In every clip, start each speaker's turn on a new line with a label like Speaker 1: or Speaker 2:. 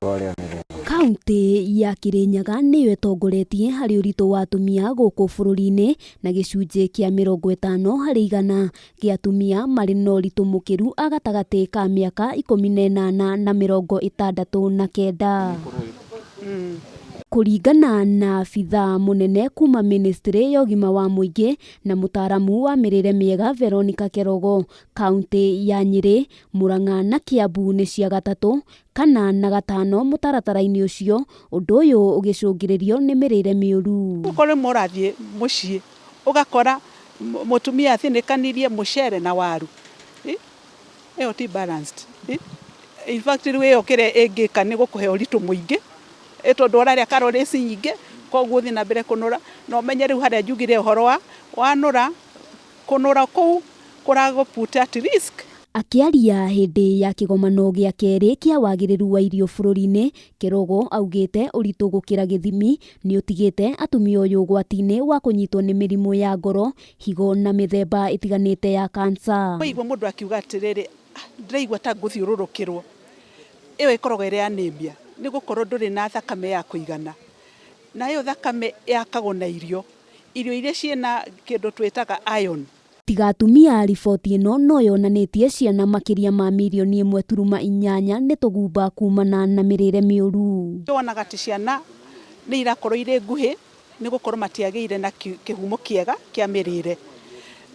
Speaker 1: Warĩa nĩ thĩna.
Speaker 2: Kaunti ya Kirinyaga nĩyo ĩtongoretie harĩ ũritũ wa atumia gũkũ bũrũri-inĩ na gĩcunjĩ kĩa 50% gĩa atumia marĩ na ũritũ mũkĩru a gatagatĩ ka mĩaka 18 na 69. Kũringana na abithaa mũnene kuma ministry ya ũgima wa mũingĩ na mũtaaramu wa mĩrĩre mĩega Veronica Kerogo, kaunti ya Nyĩrĩ, Murang'a na Kiambu nĩ cia gatatũ, kana na gatano mũtaratara-inĩ ũcio, ũndũ ũyũ ũgĩcũngĩrĩrio nĩ mĩrĩre mĩũru.
Speaker 3: Ũkorwo rĩmwe ũrathiĩ mũciĩ ũgakora mũtumia athinĩkanirie mũcere na waru, ĩyo ti balanced. In fact, rĩu ĩyo kĩrĩa ĩngĩka nĩ gũkũhe ũritũ mũingĩ, tondũ ũrarĩa calories nyingĩ, koguo ũthiĩ na mbere kũnora. Na ũmenye rĩu harĩa njugire ũhoro wa wanora, kũnora kũu kũragũ put at risk.
Speaker 2: Akĩaria hĩndĩ ya kĩgomano gĩa kerĩ kĩa wagĩrĩru wa irio bũrũri-inĩ, Kerogo augĩte ũritũ gũkĩra gĩthimi nĩ ũtigĩte atumia ũyũ ũgwati-inĩ wa kũnyitwo nĩ mĩrimũ ya ngoro, higo na mĩthemba ĩtiganĩte ya kansa.
Speaker 3: Waigua mũndũ akiuga atĩrĩrĩ, "Ndĩraigua ta ngũthiũrũrũkĩrwo," ĩyo ĩkoragwo ĩrĩ anemia, nĩ gũkorwo ndũrĩ na thakame ya kũigana. Na ĩyo thakame yakagwo na irio, irio iria ciĩna kĩndũ twĩtaga iron.
Speaker 2: Tiga atumia, riboti ĩno no yonanĩtie ciana makĩria ma mirioni 1.8 nĩ tũgumba kumana na mĩrĩre mĩũru.
Speaker 3: Wonaga atĩ ciana nĩ irakorwo irĩ nguhĩ nĩ gũkorwo matiagĩire na kĩhumo kĩega kĩa mĩrĩre.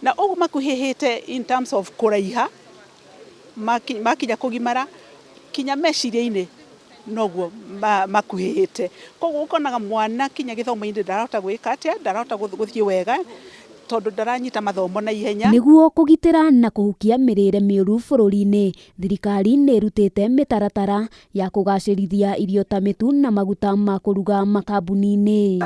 Speaker 3: Na ũguo makuhĩhĩte in terms of kũraiha, makinya kũgimara, kinya meciria-inĩ noguo makuhĩhĩte. Koguo ũkonaga mwana kinya gĩthomo-inĩ ndarahota gwĩka atĩa, ndarahota gũthiĩ wega tondũ ndaranyita mathomo na ihenya.
Speaker 2: Nĩguo kũgitĩra na kũhukia mĩrĩre mĩũru bũrũri-inĩ, thirikari nĩ ĩrutĩte mĩtaratara ya kũgacĩrithia irio ta mĩtu na maguta ma kũruga makambuni-inĩ.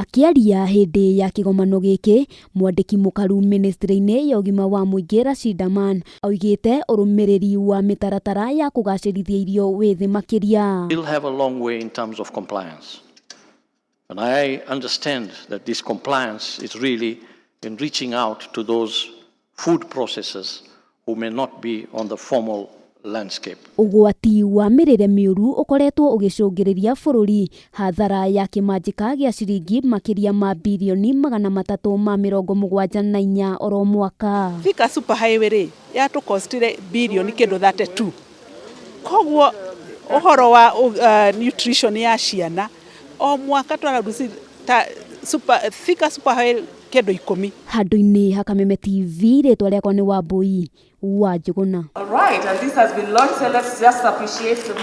Speaker 2: Akĩaria hĩndĩ ya kĩgomano gĩkĩ, mwandĩki mũkaru ministry-inĩ ya ũgima wa mũingĩ Rashid Aman oigĩte ũrũmĩrĩri wa mĩtaratara ya kũgacĩrithia irio wĩ thĩ makĩria.
Speaker 4: Still have a long way in terms of compliance. And I understand that this compliance is really in reaching out to those food processors who may not be on the formal landscape.
Speaker 2: Ũgwati wa mĩrĩre mĩũru ũkoretwo ũgĩcũngĩrĩria bũrũri hathara ya kĩmanjĩka gĩa ciringi makĩria ma birioni 374 oro mwaka.
Speaker 3: Thika Super Highway rĩ, yatũkostire birioni kĩndũ 32. Koguo ũhoro wa nutrition ya ciana o mwaka twararuci ta Thika Super Highway kĩndũ 10.
Speaker 2: Handũ-inĩ ha Kameme TV, rĩtwa rĩakwa nĩ Wambui wa Njũgũna.
Speaker 5: All right, and this has been launched, so let's just appreciate the